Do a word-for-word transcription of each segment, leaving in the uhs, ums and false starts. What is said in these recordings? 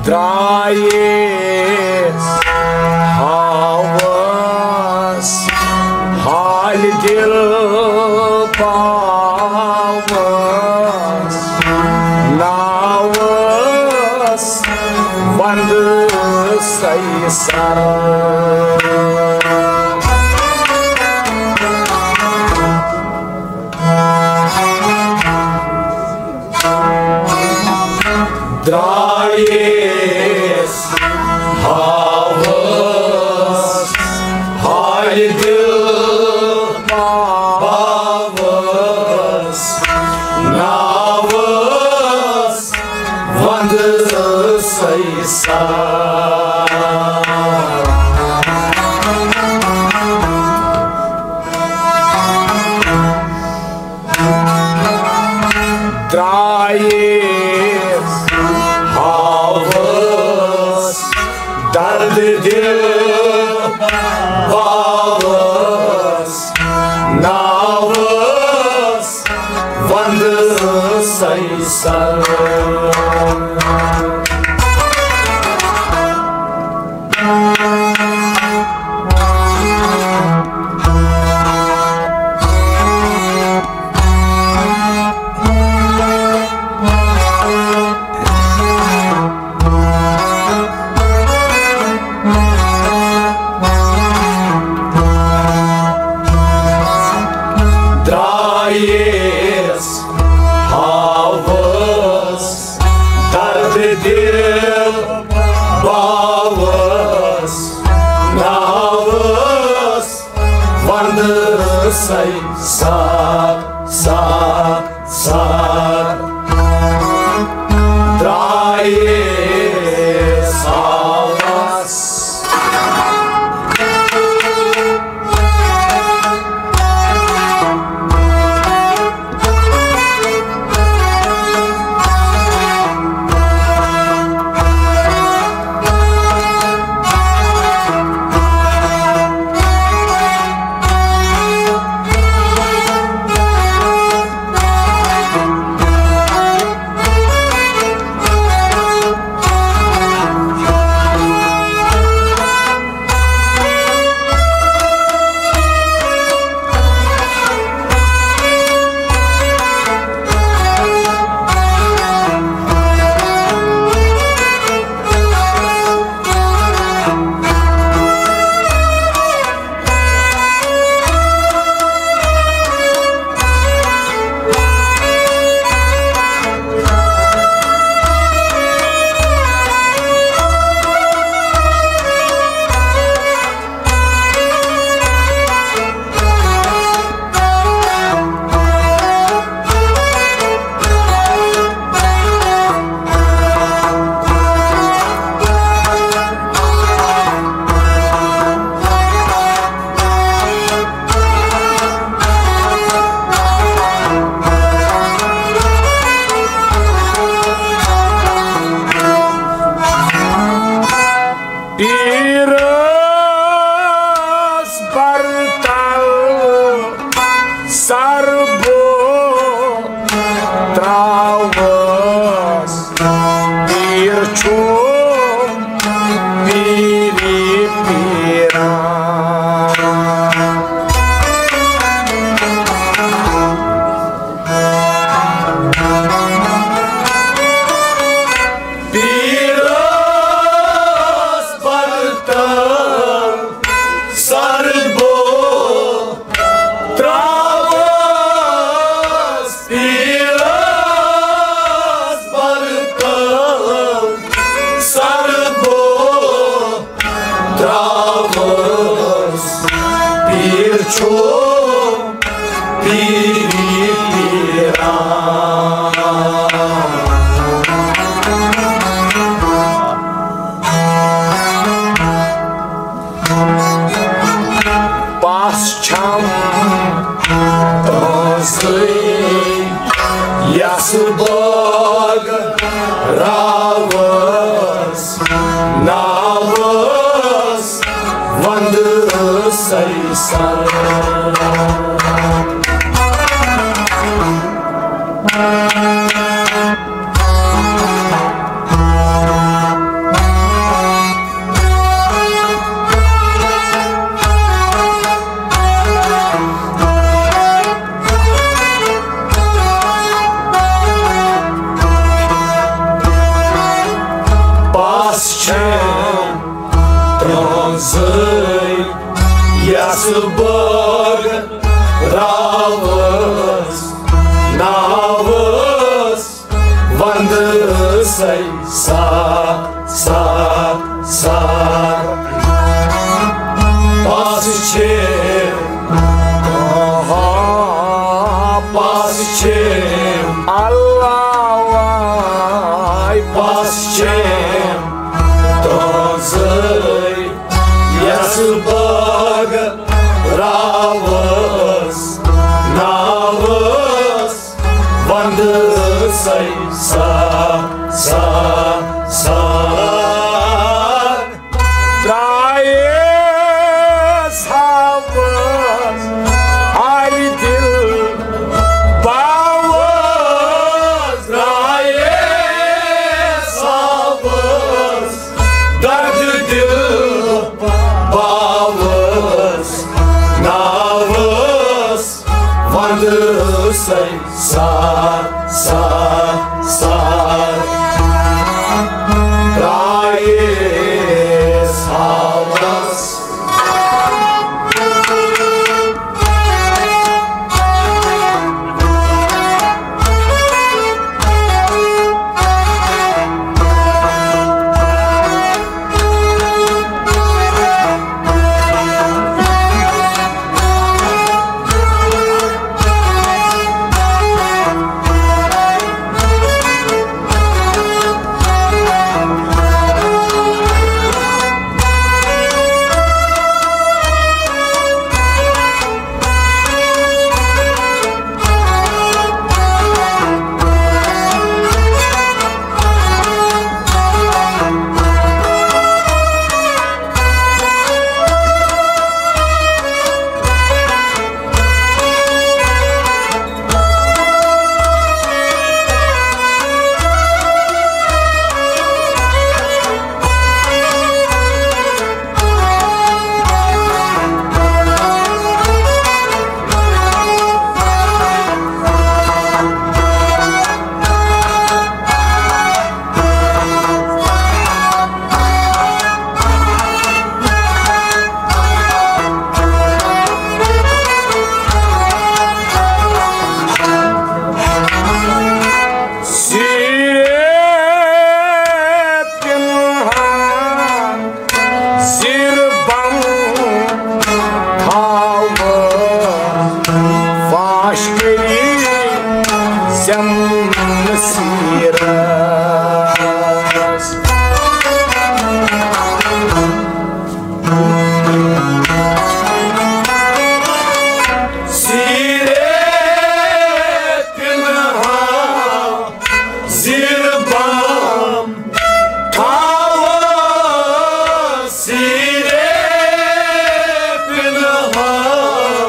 درٛایس house حالہِ دِل پاوس ناوس وندٕ سیسر۔ درٛایس ہاوس حالہِ دِل پاوس ناوس وندٕ سیسر۔ درٛایس ہاوس درد دِل پاوس ناوس وندٕ سیسر۔ درٛایس ہاوس درد دِل باوس ناوس وندٕ سیسر، سر، سر۔ درٛایس ہاوس۔ پیٖرس برتل سر بو تراوس، پیٖر چھُ پیٖری پیٖران۔ پیٖرس برتل سر بو تراوس، پیٖرس برتل سر بو تراوس، پیٖر چھُ پیٖری پیٖران۔ پس چھم تُہنٛزٕے یس باغ راوس ناوس وندٕ سیسر۔ باغ راوس ناوس وندسے سا سا سا۔ پاس چھے، پاس چھے، اللہ واے پاس چھے، تازے یس باغ راوس ناوس وندسے سا سا سا۔ درایس ہاوس آیہِ دل باوس، درایس ہاوس درد دل باوس ناوس وندسے سا سا سا۔ درایس ہاوس۔ زیر بم تھاوس فاش کٔرِتھ زٮ۪مہٕ سیٖرس۔ سیٖرے پِنہان زیر بام تھاوس سیٖرے پِنہان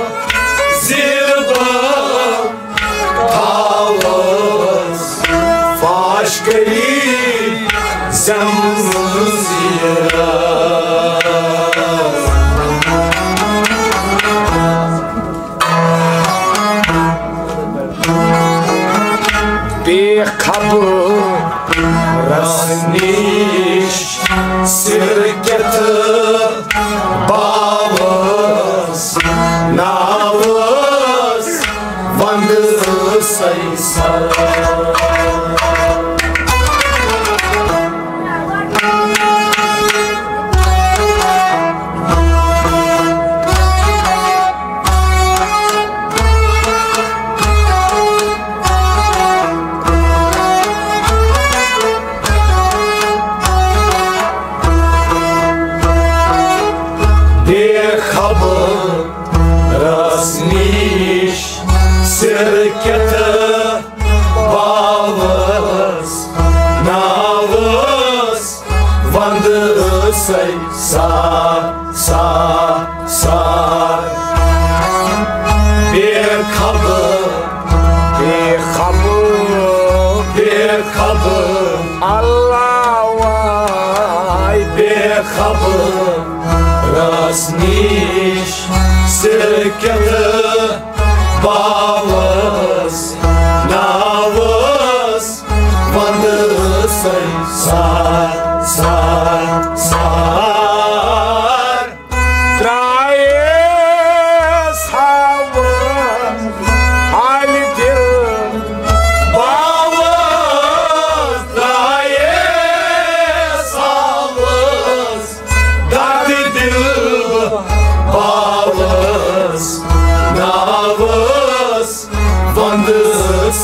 زیر بام تھاوس فاش کٔرِتھ زٮ۪مہٕ سیٖرس۔ بے خبرس نِش سِر کٮ۪تھ باوس ناوس وندسے سا۔ بے خبرس نِش سِر کٮ۪تھ باوس ناوس وندسے سا سا سا۔ بے خبر، بے خبر، بے خبر، اللہ واے بے خبرس نِش سِر کٮ۪تھ باوس ناوس وندسے سا سا سا۔ ترٛایے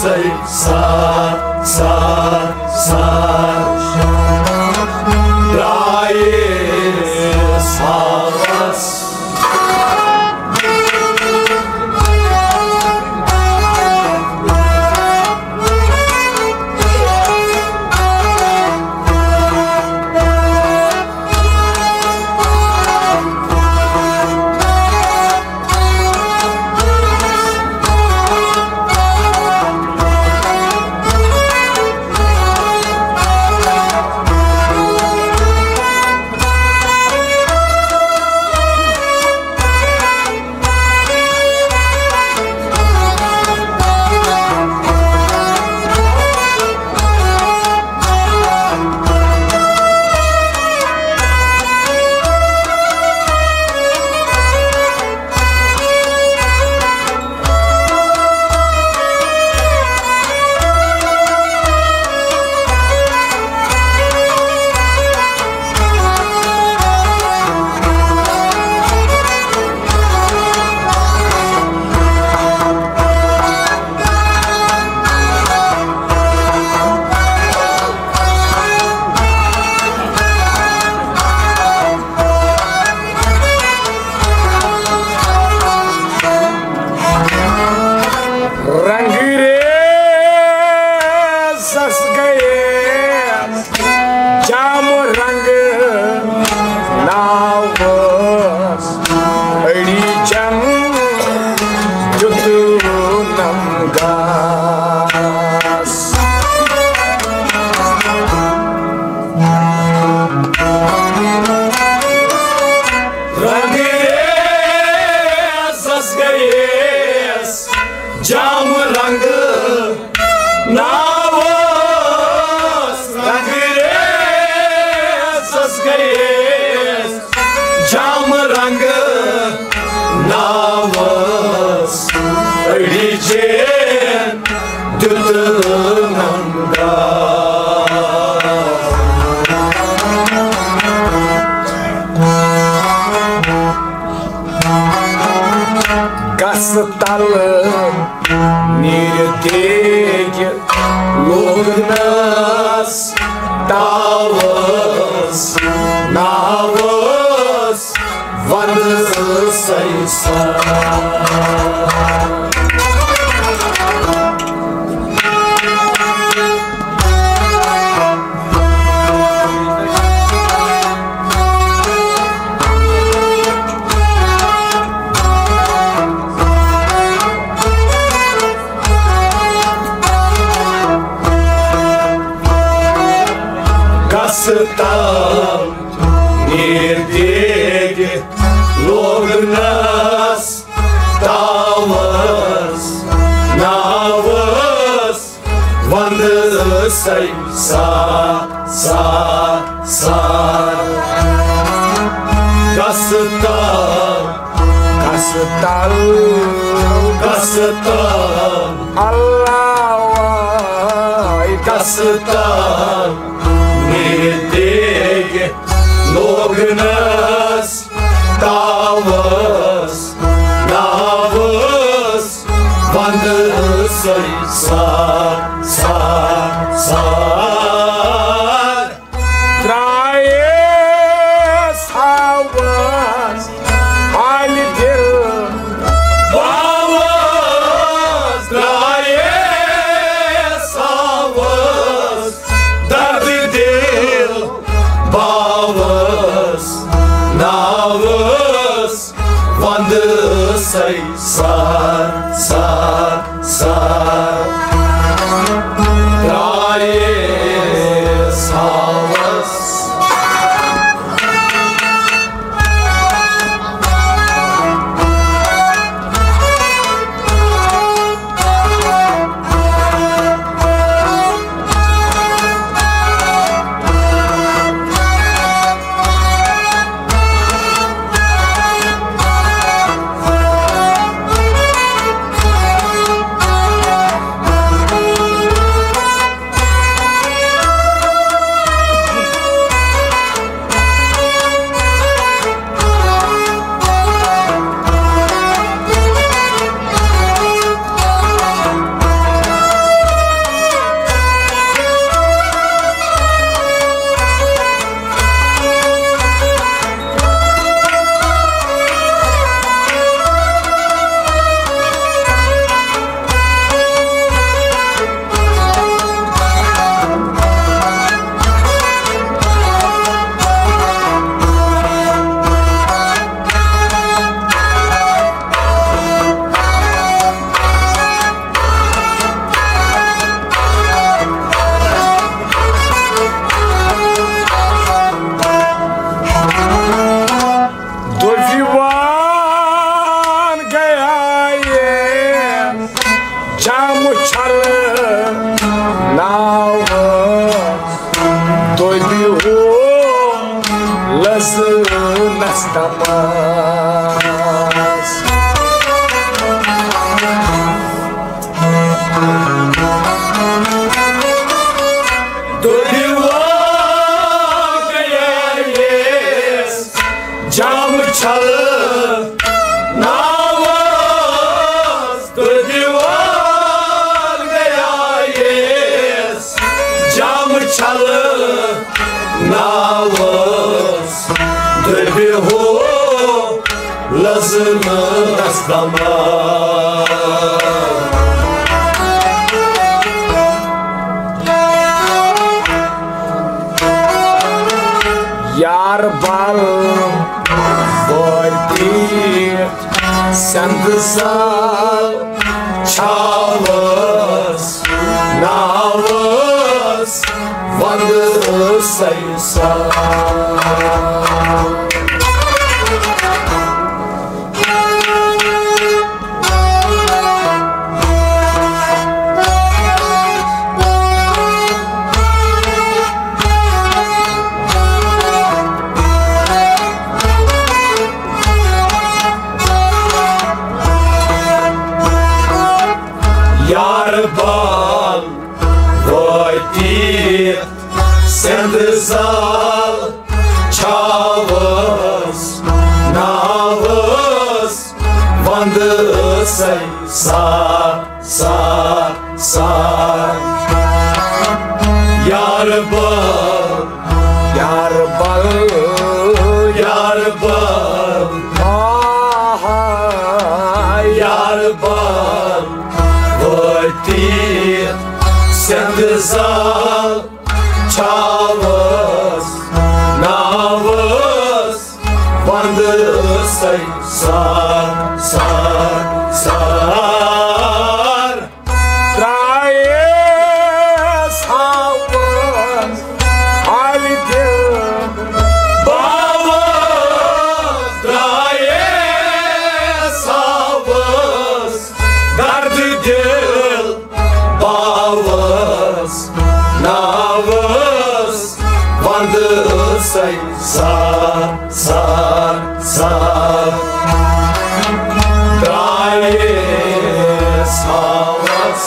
سار، سار، سار، درٛایے سالس۔ رنگریزس گٔیے جام رنگ ناوس أڑی چم دیُتنم گاس۔ رنگریزس گٔیس جام رنگ ناوس، رنگریزس گٔیس جام رنگ ناوس، أڑی چین دیُتنم گاس۔ گس تل نیٖرِتھ دیگہِ لوگنس تاوس ناوس۔ وندس سیسار۔ گس تل نیٖرِتھ دیگہِ لوگنس تاوس ناوس۔ وندس سیسار، سار، سار۔ گس تل، گس تل، گس تل۔ اللہ وای۔ گس تل نیٖرِتھ دیگہِ لوگنس تاوس ناوس۔ وندس سیسار، سار، سار۔ درٛایس ہاوس حالہِ دِل باوس، درٛایس ہاوس درد دِل باوس ناوس۔ وندس سیسار، سار، سار۔ درٛایس ہاوس۔ دزنس دماس۔ دُدِوال گٔیایس جام چھل ناوس، دُدِوال گٔیایس جام چھل ناوس، دُبہِ ہو لزنس دماس۔ یار بل وٲتِتھ سٮ۪نٛدٕ زال چھاوس ناوس وندٕ سیسار۔ یار بال وٲتِتھ سٮ۪نٛدٕ زال چھاوس ناوس وندٕ سیسار، سار، سار۔ یار بل، یار بل، یار بل، آہا۔ یار بل وٲتِتھ سٮ۪نٛدٕ زال چھاوس ناوس وندٕ سیسار، سار، سار۔ ترٛایس ہاوس حالہِ دِل باوس، ترٛایس ہاوس دردِ دِل باوس ناوس وندٕ سیسار، سار، سار۔ ترٛایس ہاوس۔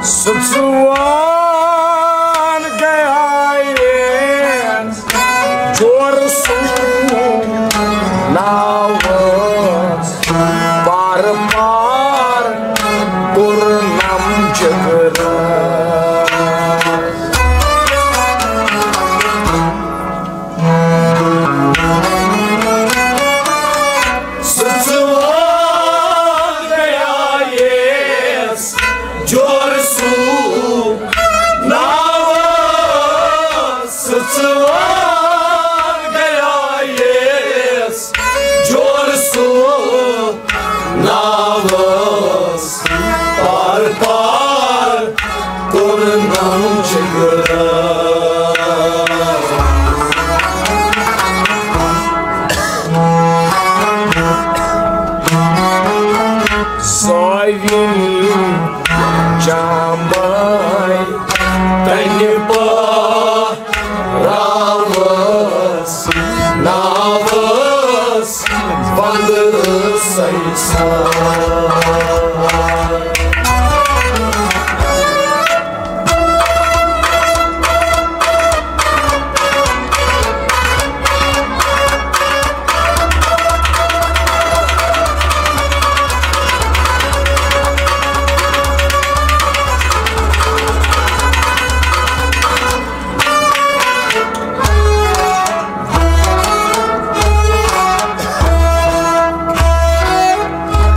سُہ ژوٗر گٔیایس جورٕ سُنٛد ناوس، پار پار کوٚرنم جگرس۔ سُہ ژوٗر گٔیایس جورٕ سُنٛد ناوس، سُہ ژوٗر گٔیایس جورٕ سُنٛد ناوس، پار پار کوٚرنم جگرس۔ سویل جامے تنہِ پا راوس ناو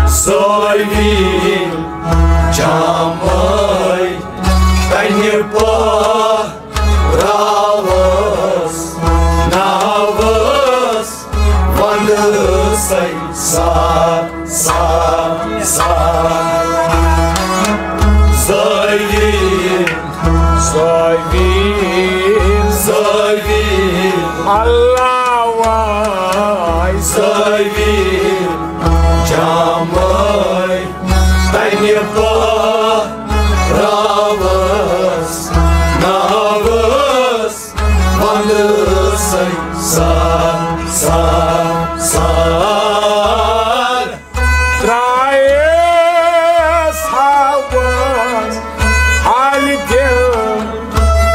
سٲوِل جامے تنہِ پا راوس ناوس وندٕ سَے سا، سا، سا۔ زٲوِل، زٲوِل، زٲوِل۔ اللہ واے۔ زٲوِل جامے تنہِ پا راوس ناوس وندٕ سَے سا، سا، سا۔ ترٛایس ہاوس حالہِ دِل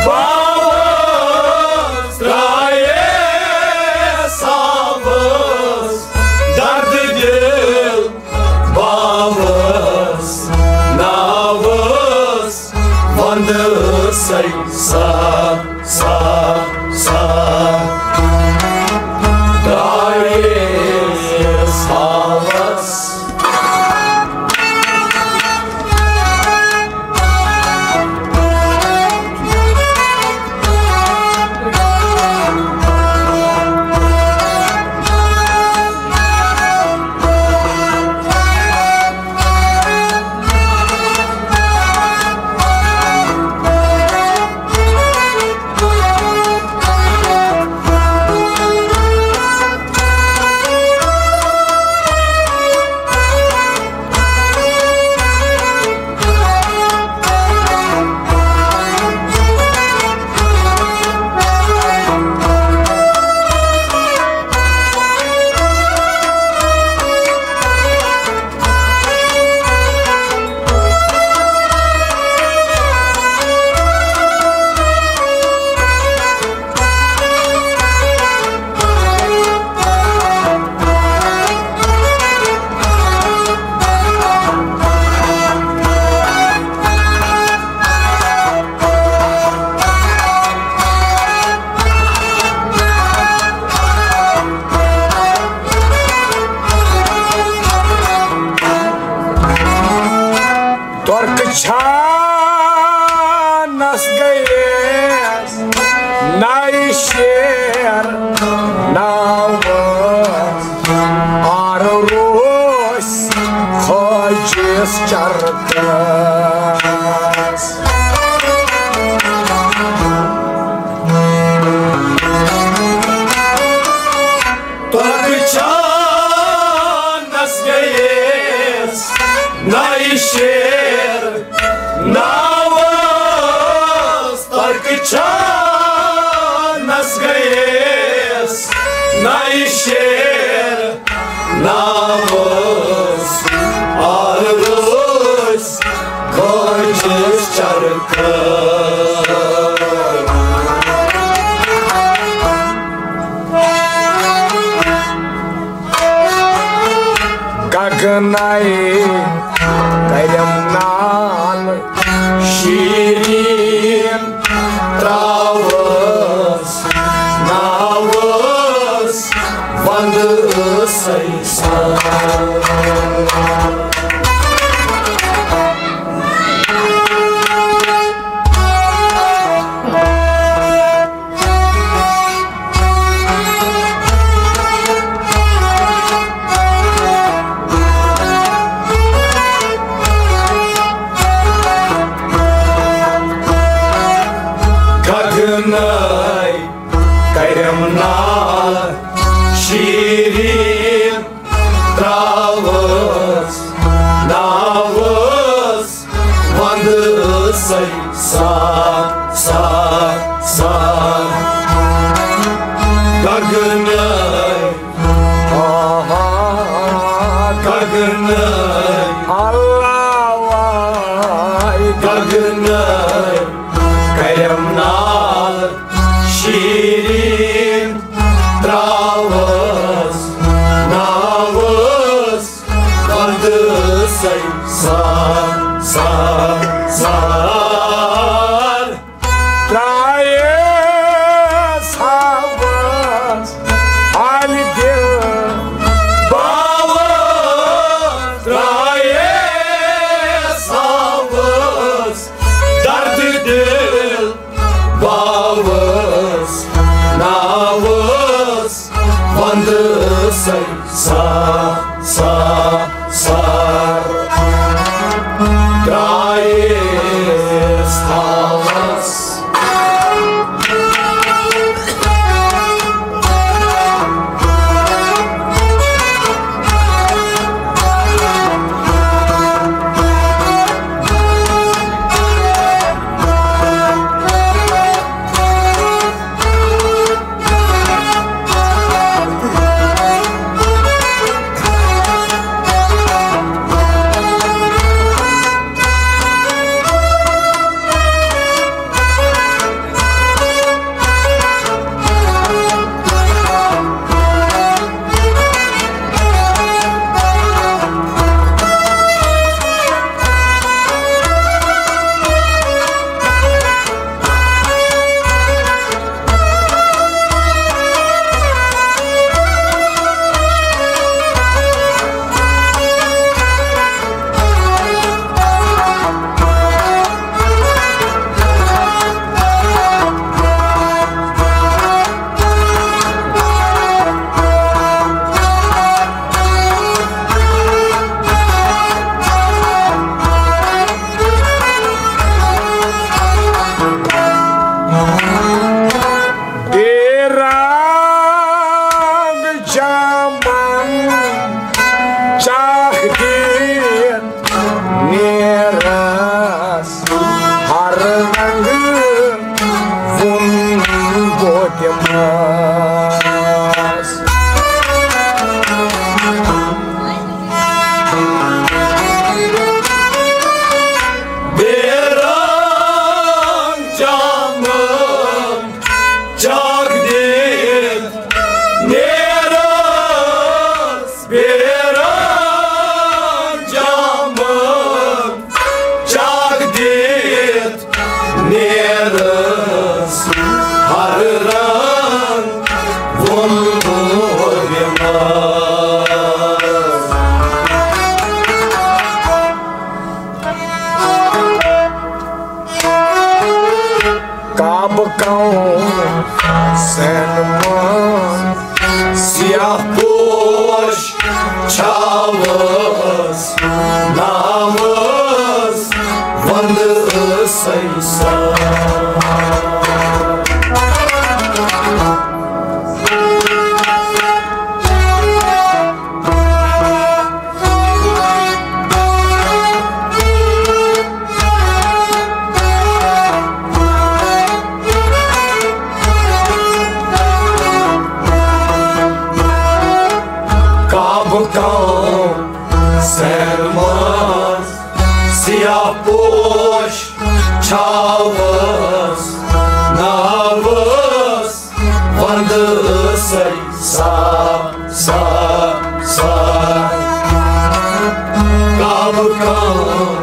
باوس، ترٛایس ہاوس درد دِل باوس ناوس وندٕ سَے سا، سا، سا۔ ترٛایس ہاوس۔ ترکہٕ چھانس گٔیس نَے شیر ناوس، آر روس کھوجس چرکس۔ ترکہٕ چھانس گٔیس نَے شیر ناوس، ترکہٕ چھانس گٔیس نَے شیر ناوس، آر روس کھوجس چرکس۔ گگنَے کرم نال شیرین تراوس ناوس وندٕ سَے سا۔ گگنَے کرم نال شیرین تراوس ناوس وندٕ سَے سا، سا، سا۔ گگنَے، آہا، گنہٕ کرم نال شیرین تراوس ناوس وندٕ سنسار، سار، سار۔ ترٛایس ہاوس حالہِ دِل باوس، ترٛایس ہاوس درد دل باوس، ناوس وندٕ سنسار، سار، سار۔ ترٛایس ہاوس۔ بے رنگ جامن چاکھ دِتھ نیرس ہر رنگ وُن بوتہِ منٛز۔ بے رنگ جامن چاکھ دِتھ نیرس، بے رنگ جامن چاکھ دِتھ نیرس ہر رنگ وُن بوتہِ منٛز۔ کعبہٕ کونٛسن منٛز سیاہ پوش چھاوس ناوس وندٕ سنسار۔ کعبہٕ کونٛسن منٛز سیاہ پوش چھاوس ناوس وندٕ سنسار، سار، سار۔ کعبہٕ کونٛ،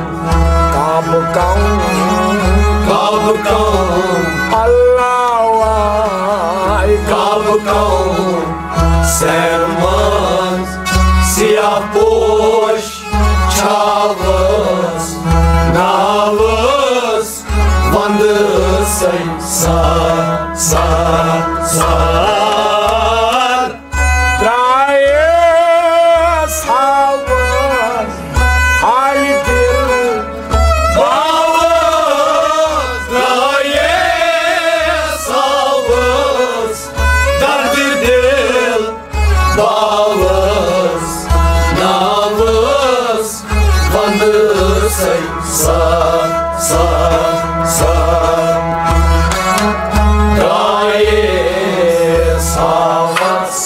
کعبہٕ کونٛ، کعبہٕ کونٛ۔ اللہ واے۔ کعبہٕ کونٛسن منٛز سیاہ پوش چھاوس ناوس وندٕ سنسار، سار، سار۔ ترٛایس ہاوس حالہِ دِل باوس، ترٛایس ہاوس درد دِل باوس، ناوس وندٕ سنسار، سار، سار۔ ترٛایس ہاوس۔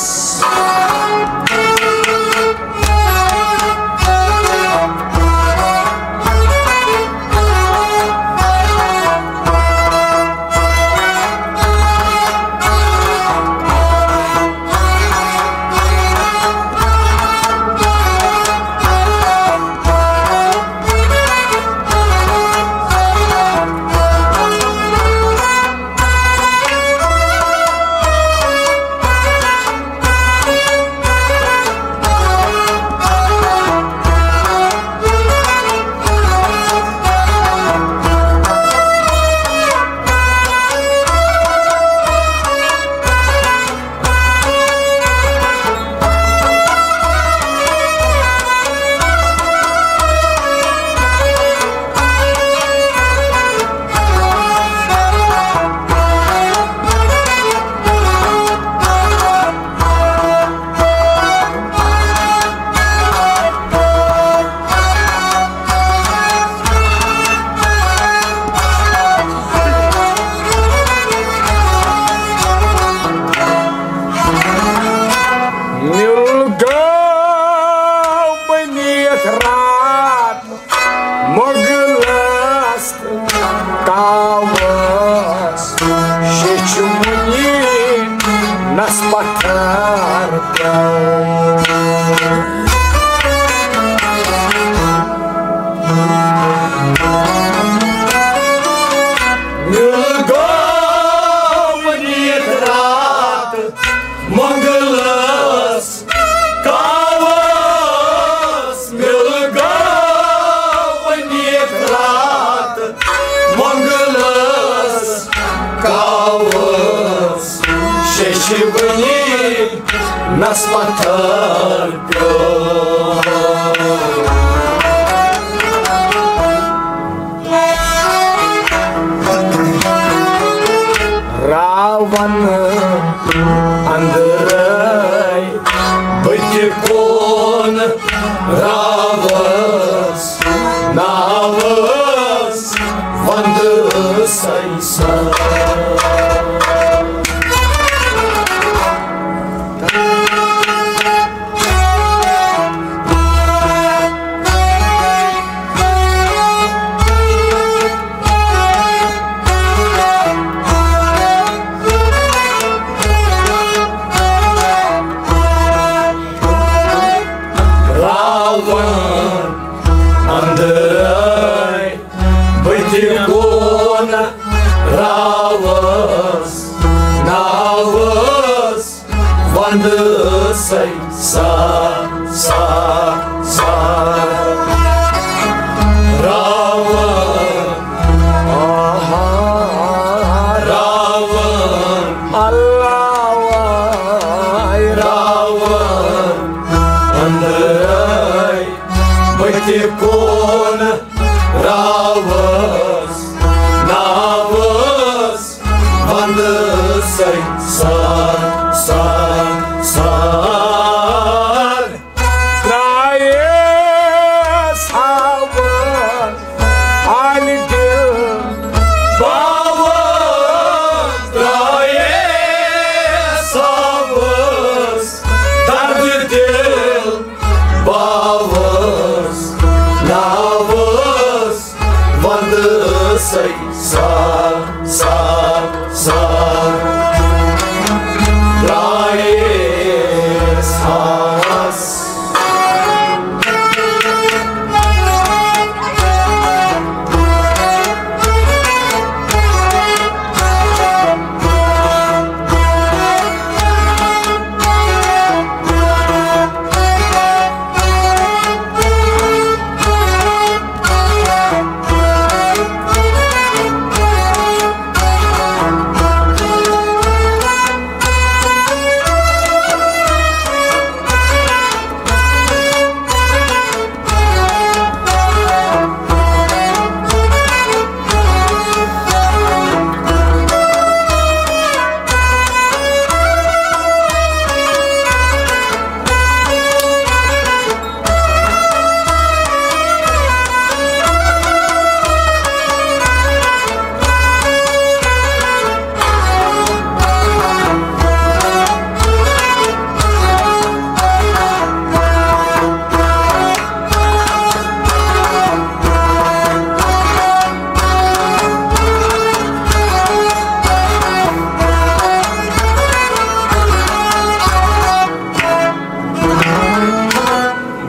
کر پیو۔ مِل گوٚو نیٖت راتھ مۄنٛگلس کاوس، مِل گوٚو نیٖت راتھ مۄنٛگلس کاوس۔ شیشہِ وٕنی نس پتھر پیوٚو۔ راوَن اندرے بہٕ تہِ کون راوس ناوس وندٕ سنسار۔ راوَن اندرے بہٕ تہِ کون راوس ناوس وندٕ سنسار، سار، سار۔ راوَن، آہا، راوَن، اللہ، راوَن اندرے بہٕ تہِ کون راوس ناوس وندٕ سنسار، سار، سار۔ ترٛایس ہاوس آلہِ دِل باوس، ترٛایس ہاوس درد دِل باوس، ناوس وندٕ سنسار، سار، سار۔ ترٛایس ہاوس۔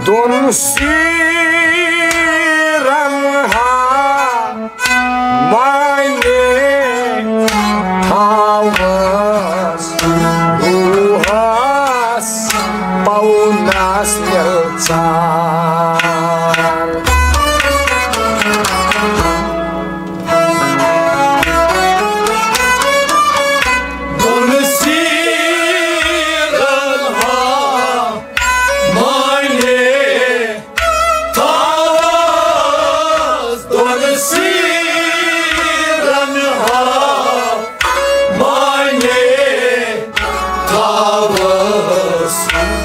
دۄن سیرن ہا معنی تھاوس روحس پونس مِلژار۔ دۄن سیرن ہا معنی تھاوس، دۄن سیرن ہا معنی تھاوس،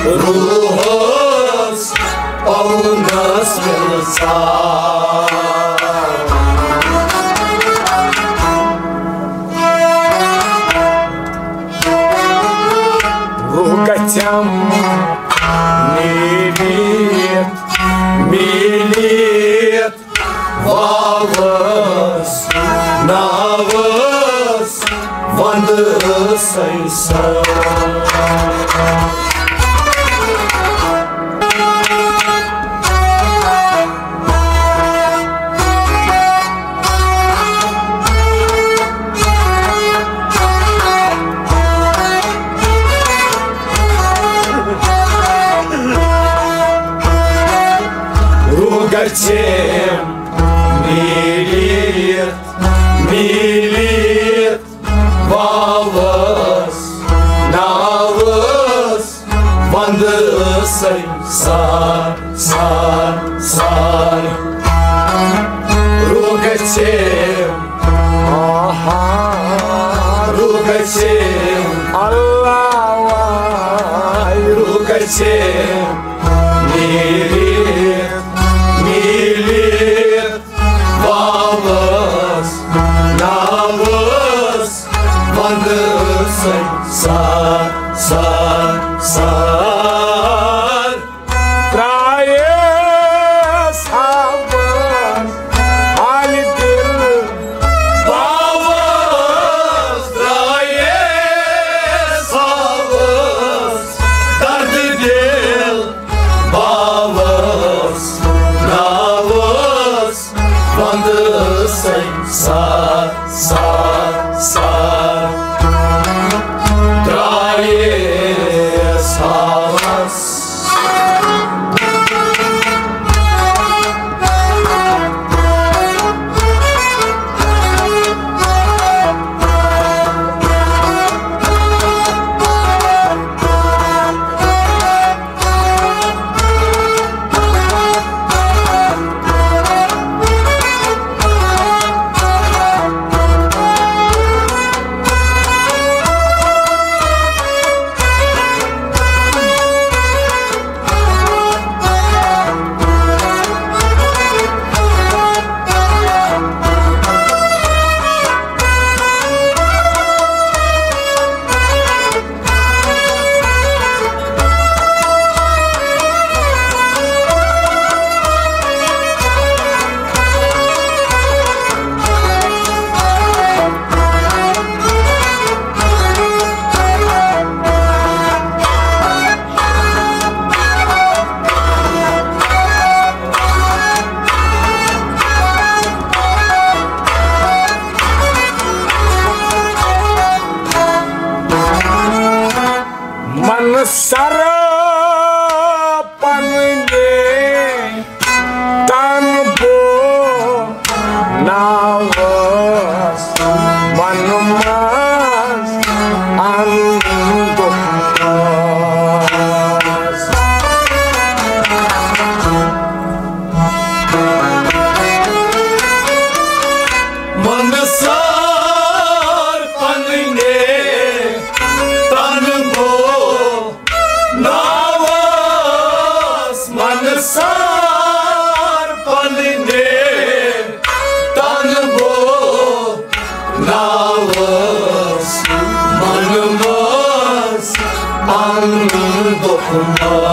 روحس پونس مِلژار۔ روح گژھٮ۪م نیٖرِتھ میٖلِتھ واوس ناوس وند سنسار۔ روح گژھیم میٖلِتھ، میٖلِتھ واوس، ناوس، وندٕ سنسار، سار، سار۔ روح گژھیم، آہا، روح گژھیم، اللہ واے۔ روح گژھیم میٖلِتھ، میٖلِتھ واوس، ناوس، وندٕ سنسار، سار، سار۔ ترٛایس ہاوس حالہِ دِل باوس، ترٛایس ہاوس درد دِل باوس، ناوس، وندٕ سنسار، سار، سار۔ ترٛایس ہاوس۔ من سر پننہِ تن بو ناوس، من منٛز اندُک ناس۔ من سر پننہِ تن بو ناوس، من سر پننہِ تن بو ناوس، من منٛز اندُک ناس۔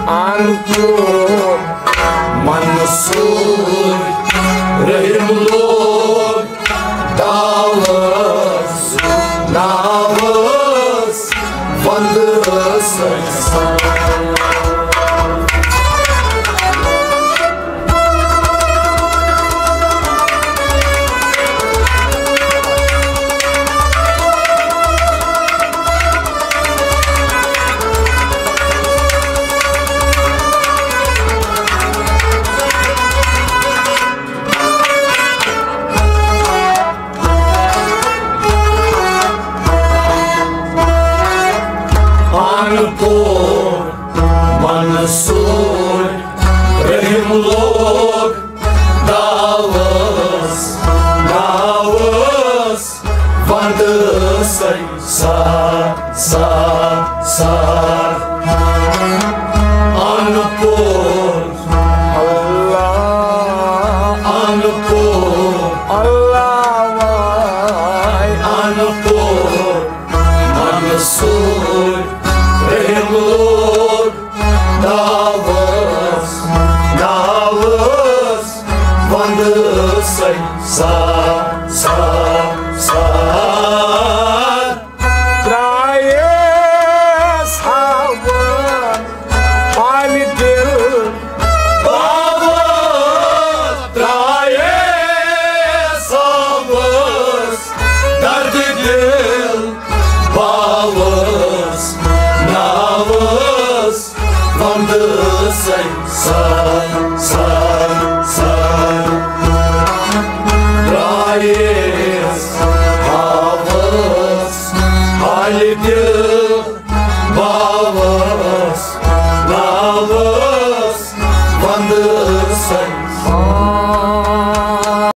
انکو منصور رحیم لوگ داوس، ناوس وندس۔ انکو منصور رحیم لوگ داوس، داوس وندس۔ سار، سار، سار۔ ان پور، اللہ۔ ان پور، اللہ وائے۔ ان پور، منصور رحیم لوگ داوس۔ سا سا سا ترٛایس ہوا پالہِ دِل بابا، ترٛایس ہوا درد دِل باوس ناوس وندٕ سا سا سا